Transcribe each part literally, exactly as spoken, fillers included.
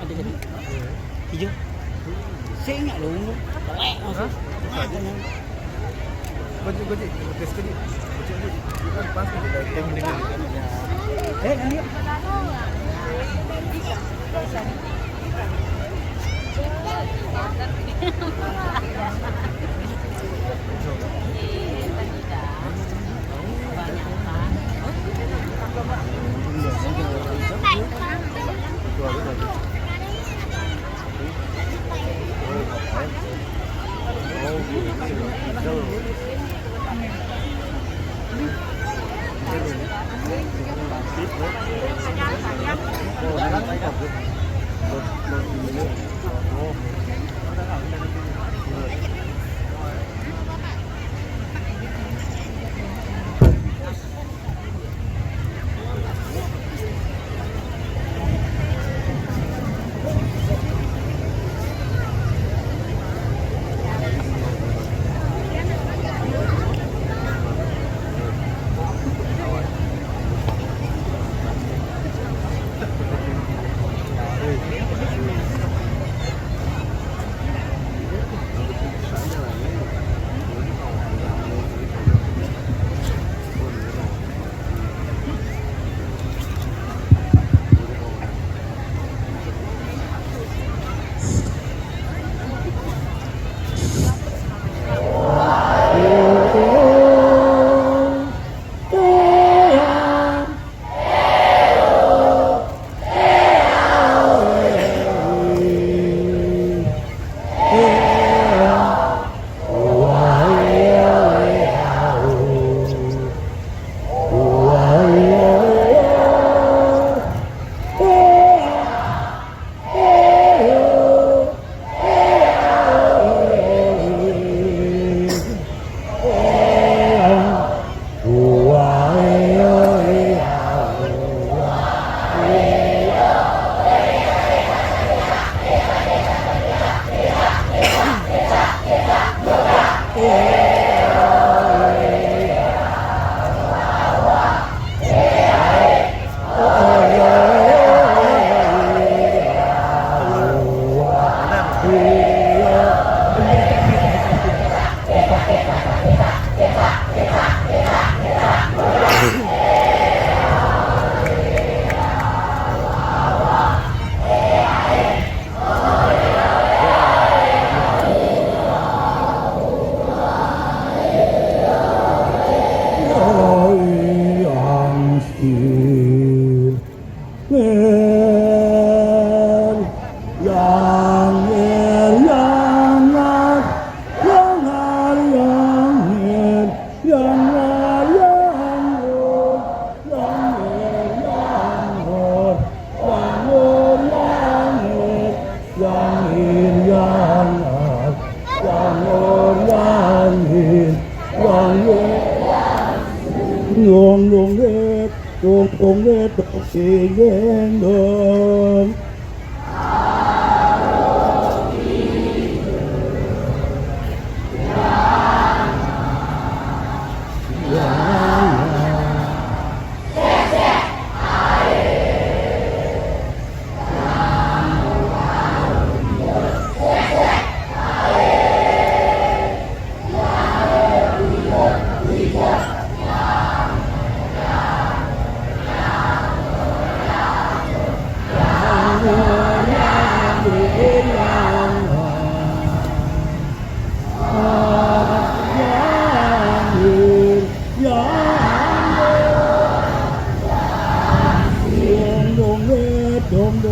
Ada tadi. Tiga. Saya ingat loh, umur. Telek masuk. Hah? Tengah tengah. Kau cik, kau cik. Test kau cik. Kau cik, kau cik. Kau lepas kau cik. Eh, nanti.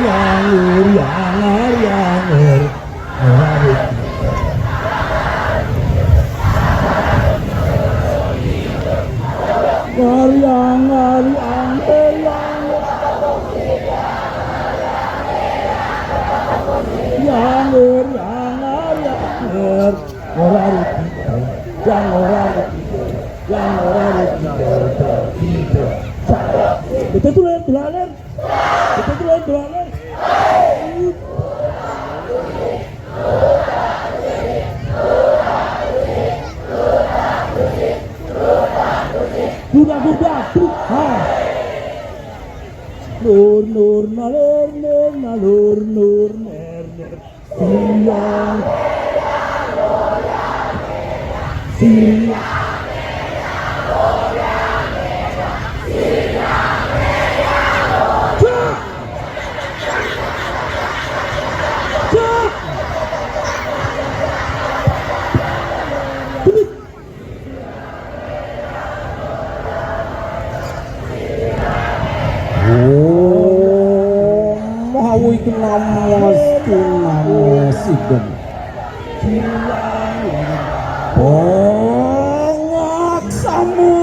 Yanger, yanger, yanger. Ora rugi. Yanger, yanger, yanger, yanger. Yanger, yanger, yanger. Ora rugi. Yang ora rugi. Yang ora rugi. Betul tuh, Len, dolanan. Betul tuh, Len, dolanan. Sudah, sudah, sudah. Nur, nur, nalur, nur, nalur, nur, ner, ner. Siang. Siang. Cak. Cak. Om Awighnamastu Namo Sidham. Pangaksama.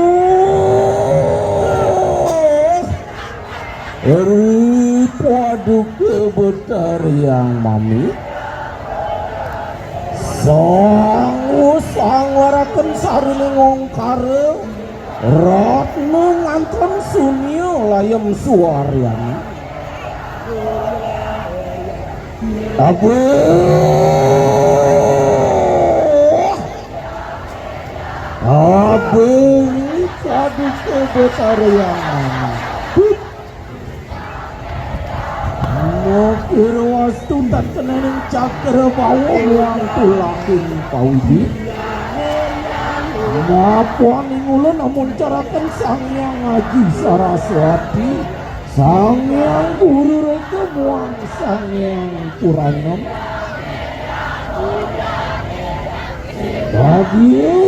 Ri Paduka Betara Hyang Mami. Sang Sang waraken sarine ngongkara, ratna nganten sunya layem suaryana. Abe. Abe. Paduka Betara Hyang Mami. Mokir wastu tatkenening cakra bawa muang tulaking pawidi. Mapuaning ulun amun caraken Sang Hyang Aji Saraswati, Sang Hyang Guru Reka muang Sang Hyang Puranem. Bagia.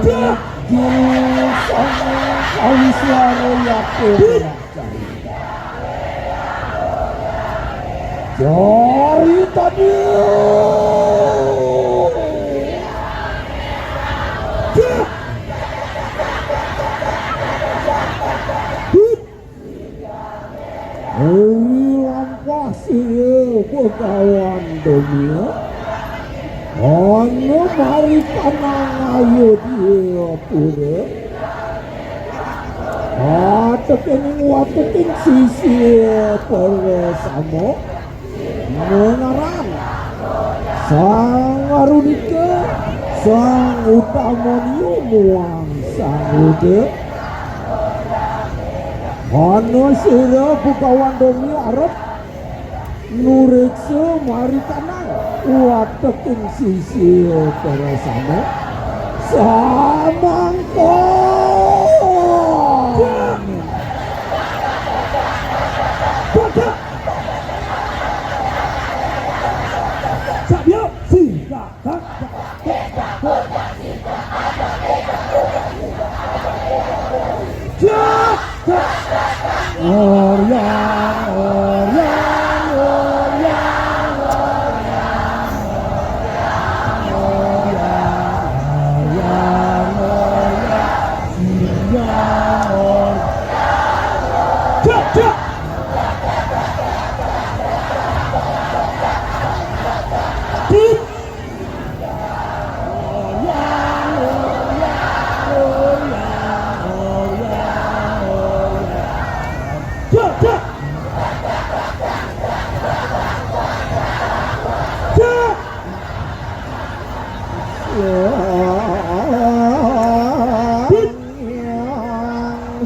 Dak juru sanga kawiswara yake. Jari tadi. Dak. Ri lampah sira Begawan Domia. Ana mari panangayo dia pura. Atekening wateking sisi para sama. Mengarang Sang Arunika, Sang Utamanya muang Sang Uda. Ana sira Bhugawan Doni arep nureksa marikanang wateking sisi para sama. Samangka. Sabya, singkat.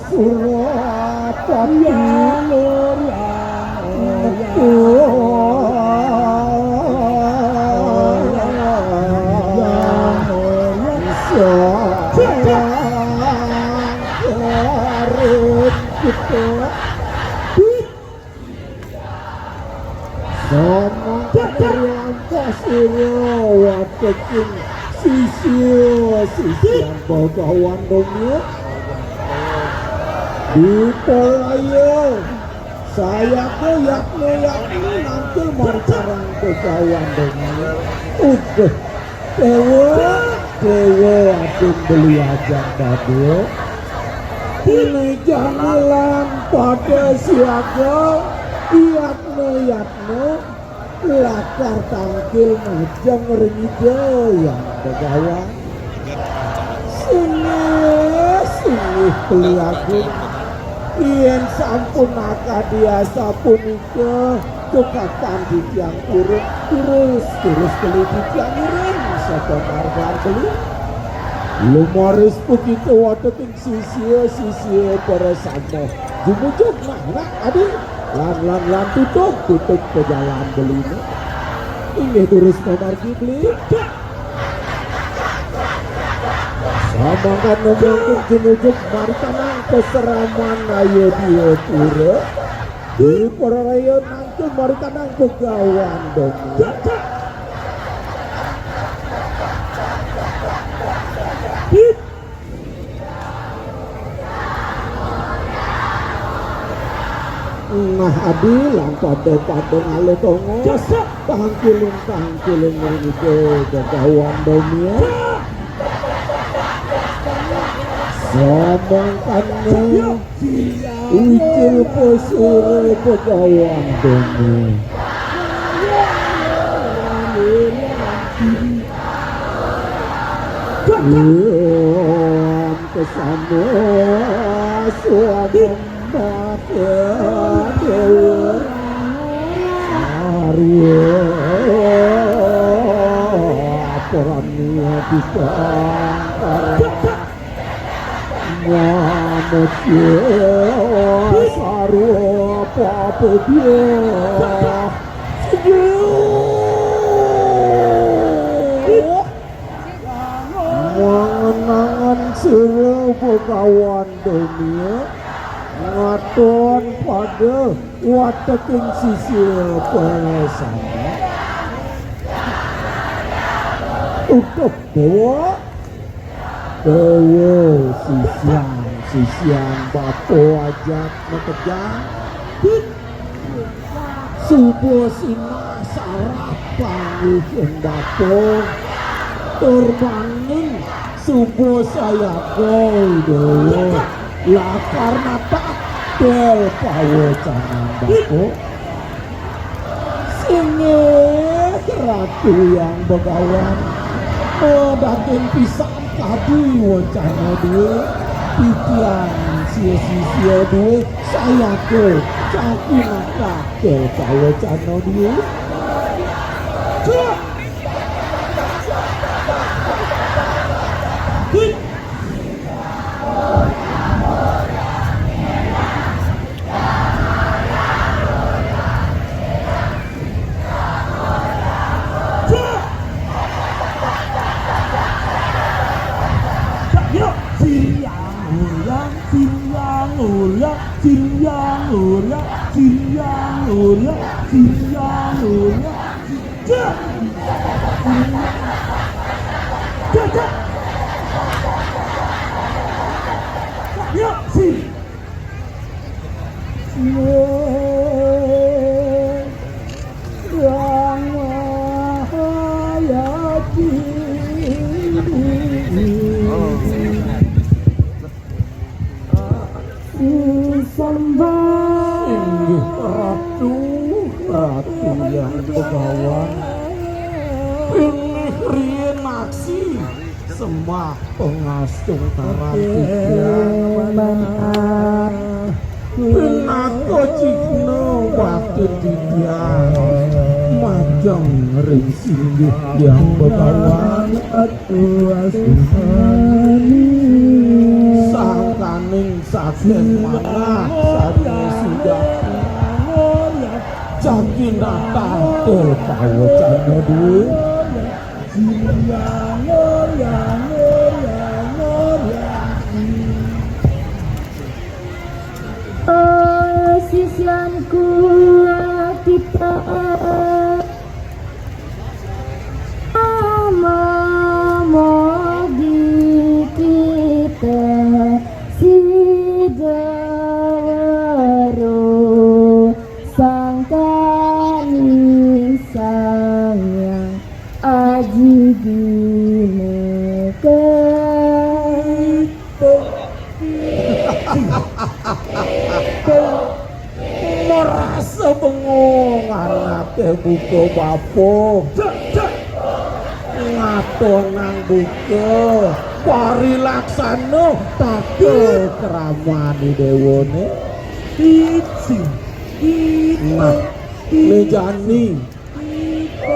Surapati. Samangkana sira wateking sisia-sisian Bagawan Doni. Dipolaya sayaga yatna-yatna nangkil marcarang Bagawan Doni. Uduh, Dewa, Dewa Agung Beli Ajang Dadua. Punejang lan pada siaga, yatna-yatna lakar tangkil majeng ring Ida Hyang Begawan. Singgih, singgih Beli Agung. Yén sampun akadi asapunika, Tukatan titiang purun, terus, terus beli titiang ngiring, sapa margan beli. Lumaris pekita wateking sisia-sisia para sama. Jumujug, nah, nah, adi. Lan, lan, lan, tutug, tutug pajalan beliné. Inggih terus mamargi beli. Samangkana mangkin jumujug marikanang pasraman Ayodya Pura. Di pararaya nangkil marikanang Bagawan Doni. Nah, adi lan pada-pada ngalih tongos. Tangkiling-tangkiling ring Ida Bagawan Doni. Samangkana Wicil pasura Bagawan Doni. Lam kesama suama mata dewa. Arya parani bidang. Namo Dewa sarwa papedya. Mangenangan sira Bagawan Doni ngaton pada wateking sisia pasama. Uduh, Dewa. Dewa, sisian, sisian, bapa ajat makejang. Suba sinah saraf panggih bapa. Tur mangin suba sayaga, Dewa. Lakar natah bel pawacanan bapa. Singgih, Ratu Hyang Begawan. Oh, daging pisan kadi wacana duwe. Titiang sia sisia duwe, sayaka cakinata kawacana duwe. Cek. Hit. Cek. Cek, yuk. Siriang, uyang, siriang, uyang, siriang, uyang, siriang, uyang, siriang, uyang. Cek. Cek, cek. Yuk, sini. Yang Maha Yakin. Sembah. Inggih Ratu, Ratu Hyang Begawan. Pilih riyen aksi sembah pengastungkaran titiang. Pinaka cihna bakti titiang majeng ring singgih Hyang Begawan. Sangkaning saken manah sane sujati. Jagi natah te pawecana duwe. Oh, sisianku, kita Mamogi kita sida weruh sangkaning Sang Hyang Aji Dineka. Merasa bengong anake buka bapa. Ngatonang buka. Parilaksana tata kramané déwané. Nah, né jani.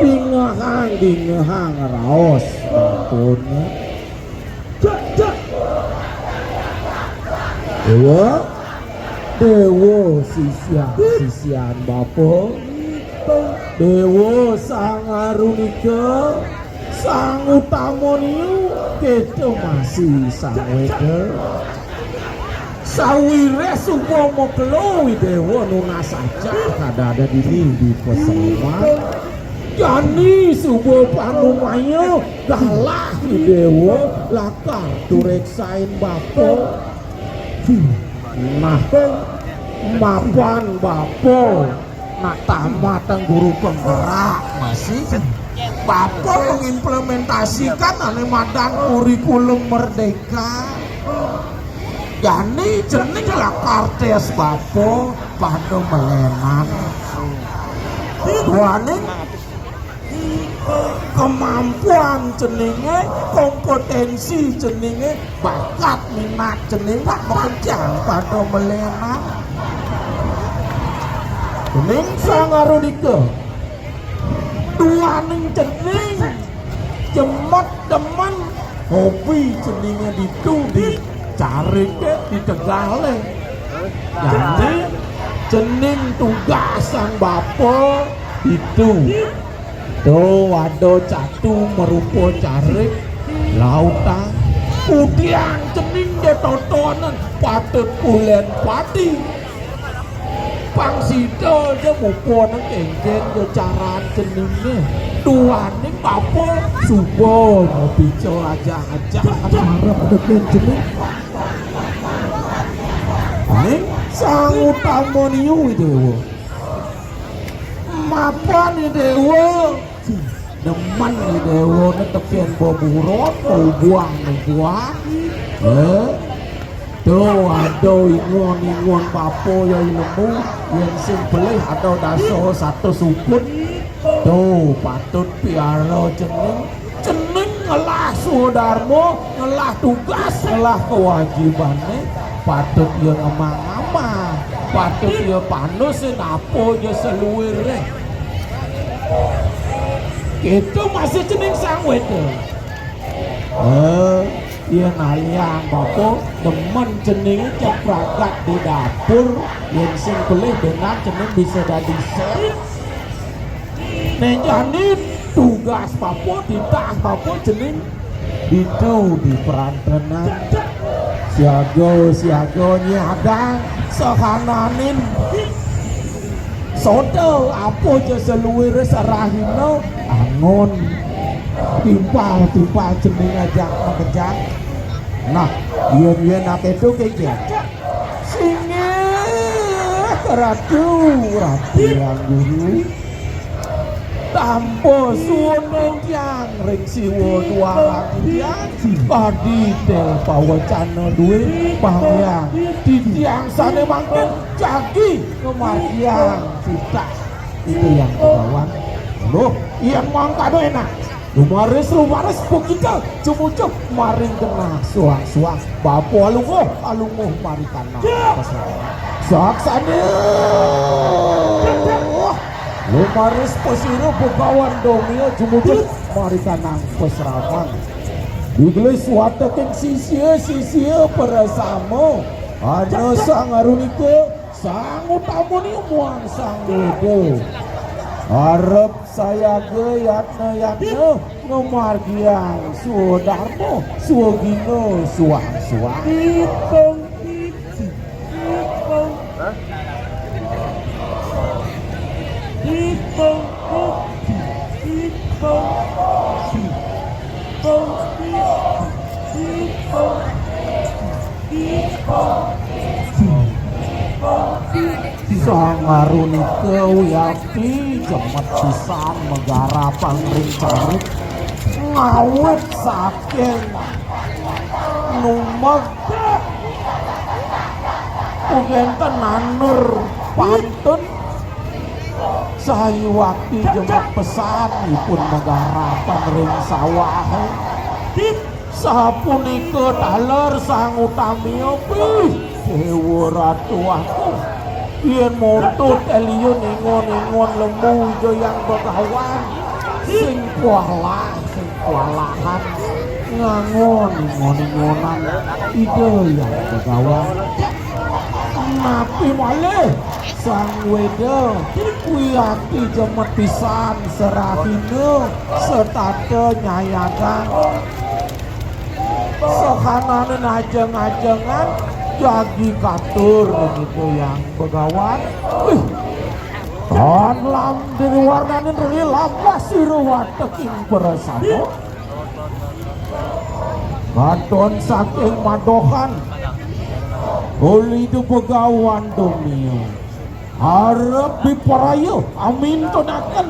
Dingehang, dingehang raos bapané. Déwa, déwa sisian, sisian bapa. Déwa Sang Arunika, Sang Utama Niu, kita masih sawéda. Sawiréh suba makelo Idéwa nunas ajah kadada dini di pasraman. Jani suba panumaya galah Idéwa lakar tureksain bapa. Nah, mapan bapa. Nak tamatang guru penggerak masih. Bapa mengimplementasikan ane madan kurikulum merdeka. Jani cening lakar tes bapa pada melenan. Duaning kemampuan ceninge, kompetensi ceninge, bakat minat cening tak makejang pada melenan. Cening Sang Arudika. Duaning cening jemet demen hobi ceninge ditu di carite di tegale. Jadi cening tugasang bapa ditu. Tuh, ada catu merupa carik lautan. Kudian cening dia totonan patut kulen padi. Pang sida aja mupa nang kengken ya caran ceninge. Duaning bapa suba mapica ajah-ajah. Arep deken cening. Ning Sang Utama Niu Dewa. Mapan Dewa. Demen Dewa netepian beburon, ubuan-ubuan. Eh? Tuh, ada ingon-ingon bapa ya ilmu, yang sing pelih ada dasa satu sukun. Tuh, patut piara cening. Cening ngelah swadarma, ngelah tugas, ngelah kewajibané. Patut ia ngemang-ngemang. Patut ia panusin apa ja saluiré. Kéto masih cening sangwéda. Eh, ia naliang bapa, demen cening cepragat di dapur, yén sing pelih benar cening bisa dadi chef. Né jani tugas bapa, titah bapa cening ditu di perantenan. Siaga, siaga nyadang sahananing soda apa ja saluiré sarahina angon. Timpal-timpal cening ajak makejang. Nah, yén-yén akéto kénkén. Singgih Ratu, Ratu Hyang Guru. Tanpa suwun titiang ring siwa duaran titiang, kadi tel pawecana duwé panghyang titiang sané mangkin jagi ngamargiang titah Ida Hyang Begawan. Loh, yén mangkada énak. Lumaris, lumaris, begitu jumujuk maring genah suang-suang. Bapa alungguh, alungguh marikanang. Saksana. Lumaris pasira Begawan Domia jumujuk marikanang pasraman. Digelis wateking sisia, sisia prasama. Ana Sang Arunika, Sang Utamuni muang Sang Weda. Arep sayaga yatna-yatna ngamargiang swadarma, swagina suang-suang. Ipung, ipung, ipung, ipung, ipung, ipung, ipung. Sang Arunika wiakti jemet pisan magarapan ring carik. Ngawit saking numeg, ugi énten nandur pantun. Sawiakti jemet pisan ipun magarapan ring sawahé. Sapunika taler Sang Utamia, pih, Déwa Ratu aku. Yén montut éliun ingon-ingon lembu Ida Hyang Begawan. Sing kualah, sing kualahan. Ngangon ingon-ingonan Ida Hyang Begawan. Napi malih Sang Weda wiakti jemet pisan sarahina setata nyayadang. Sahananing ajeng-ajengan jagi katur Ida Hyang Begawan. Wih. Tan lam diri warnaning reli lambas sira wateking prasama. Katon saking madohan. Uli Ida Begawan Domia. Arep diparaya amintunaken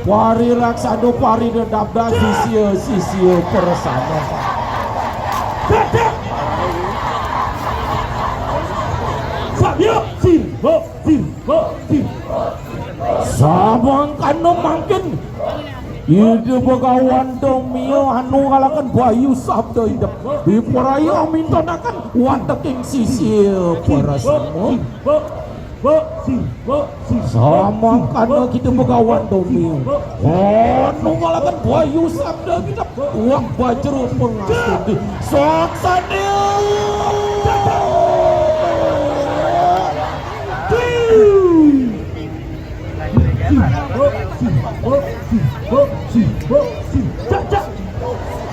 parilaksana paridabdab sisia-sisia prasama. Dadak. Sabya, sirba, sirba, sirba. Samangkana mangkin Ida Begawan Domia anu ngalaken Bayu Sabda Idep diparaya amintunaken wateking sisia prasama. Samangkana kita Begawan Domia anu ngalaken Bayu Sabda Idep, wah, bajra pangastuti. Saksana.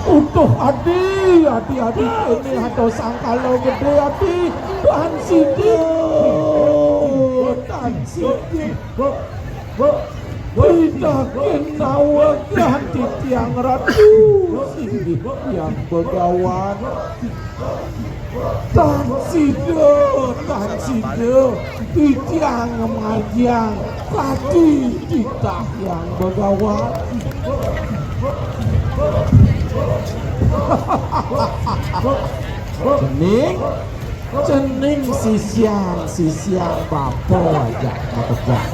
Utuh Adi, Adi, Adi, ini ada sangkala gedé Adi, tan sida, tan sida. Pitaken nawegang titiang Ratu, singgih Hyang Begawan. Tan sida, tan sida, titiang ngamargiang kadi titah Hyang Begawan. Cening, cening sisian, sisian bapa ajak makejang.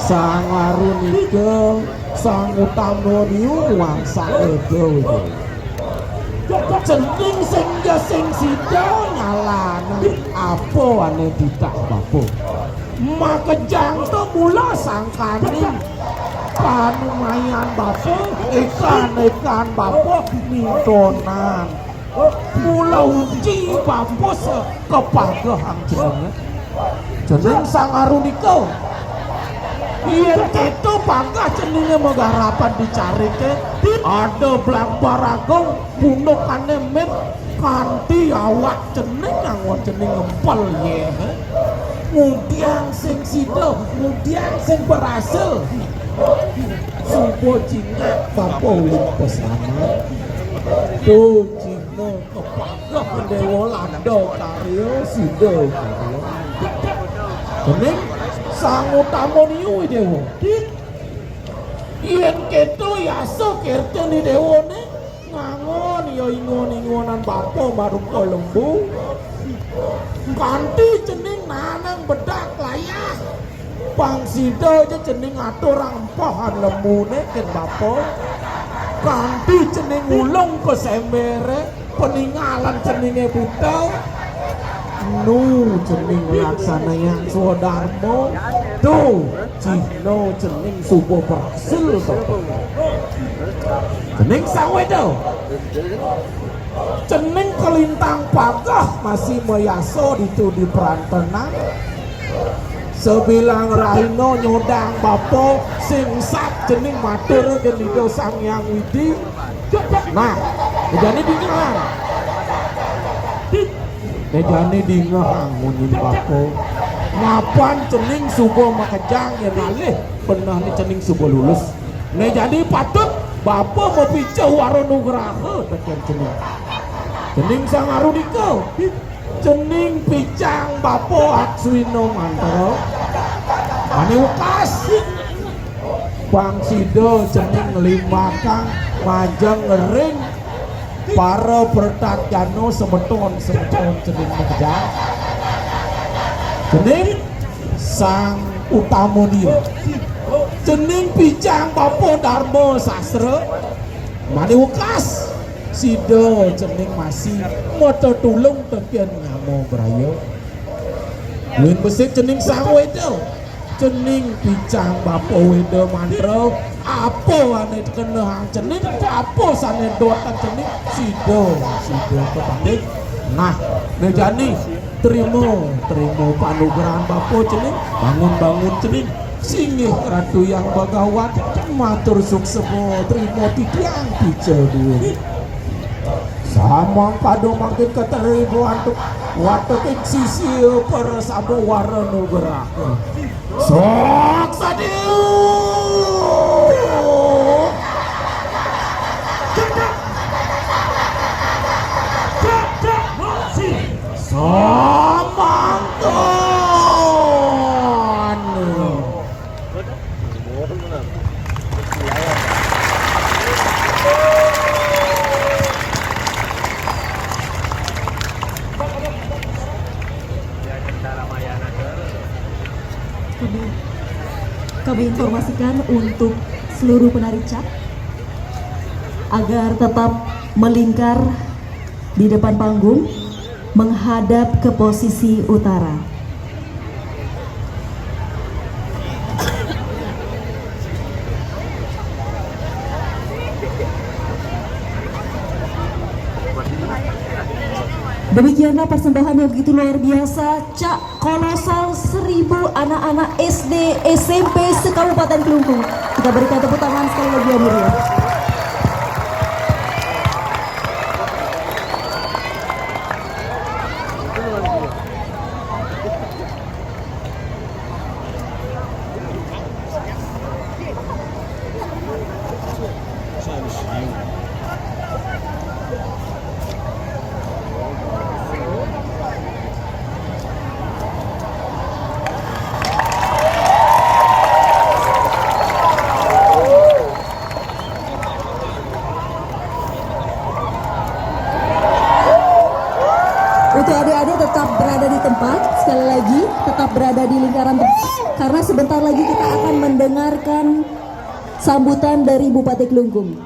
Sang Arunika, Sang Utama Niu, wangsa Eda. Cening sing ja sing sida nyalana apa ane titah bapa. Makejang to mula sangkaning panumayan bapa, ekan-ekan bapa mintonan. Mula uji bapa se-, kepagehang jenenge. Jeneng Sang Arunika. Yen keto pageh jenenge magarapan dicarike, ada blang baragung, pundukane mit, kanti awak jeneng angon jeneng ngempel ye. Ngudiang sing sida, ngudiang sing berhasil. Suba cingak bapa ulun pesanan. Tuh, cina kepageh dewa landa karya sida karya. Dening Sang Utama Niu dewa. Yen keto yasa kertane dewane ngangon ya ingon-ingonan bapa marupa lembu. Kanti cening nanang bedak layah. Pang sida ja cening aturang empahan lembune ken bapa. Kanti cening ulung ka sembere, peningalan ceninge buta. Nu cening nglaksanayang swadarma. Tuh, cihna cening suba berhasil to. Cening saweda. Cening kalintang pageh masih mayasa ditu di perantenan. Sabilang rahina nyodang bapa sing sat cening matur ken Ida Sang Hyang Widi. Nah, jane dingehang. Jane dingehang munyin bapa. Mapan cening suba makejang yen alih benehne cening suba lulus. Nah, jane patut bapa mapica wara nugraha teken cening. Cening Sang Arunika. Cening picang bapa akswina mantra. Mane wekas. Pang sida cening nglimbakang majeng ring para pertakyana semeton-semeton cening makejang. Cening Sang Utama Dia. Cening picang bapa Dharma Sastra. Mane wekas. Sida cening masih matetulung teken nyama braya. Luwih besik cening Sang Weda. Cening picang bapa Weda mantra. Apa ane kenehang cening, apa sane dotan cening, sida, sida kepanding. Nah, ne jani, trima, trima panugrahan bapa cening, bangun-bangun cening. Singgih Ratu Hyang Bagawan, matur suksema, trima titiang pica duwin. Samangpada mangkin katerima antuk wateking sisia para sabu wara nugraha. Sok sadhiu. Samangkin. Kami, kami informasikan untuk seluruh penari cap agar tetap melingkar di depan panggung, menghadap ke posisi utara. Demikianlah persembahan yang begitu luar biasa, Cak Kolosal seribu anak-anak S D S M P se-Kabupaten Klungkung. Kita berikan tepuk tangan sekali lagi yang meriah. Untuk adik-adik tetap berada di tempat. Sekali lagi, tetap berada di lingkaran te- karena sebentar lagi kita akan mendengarkan sambutan dari Bupati Klungkung.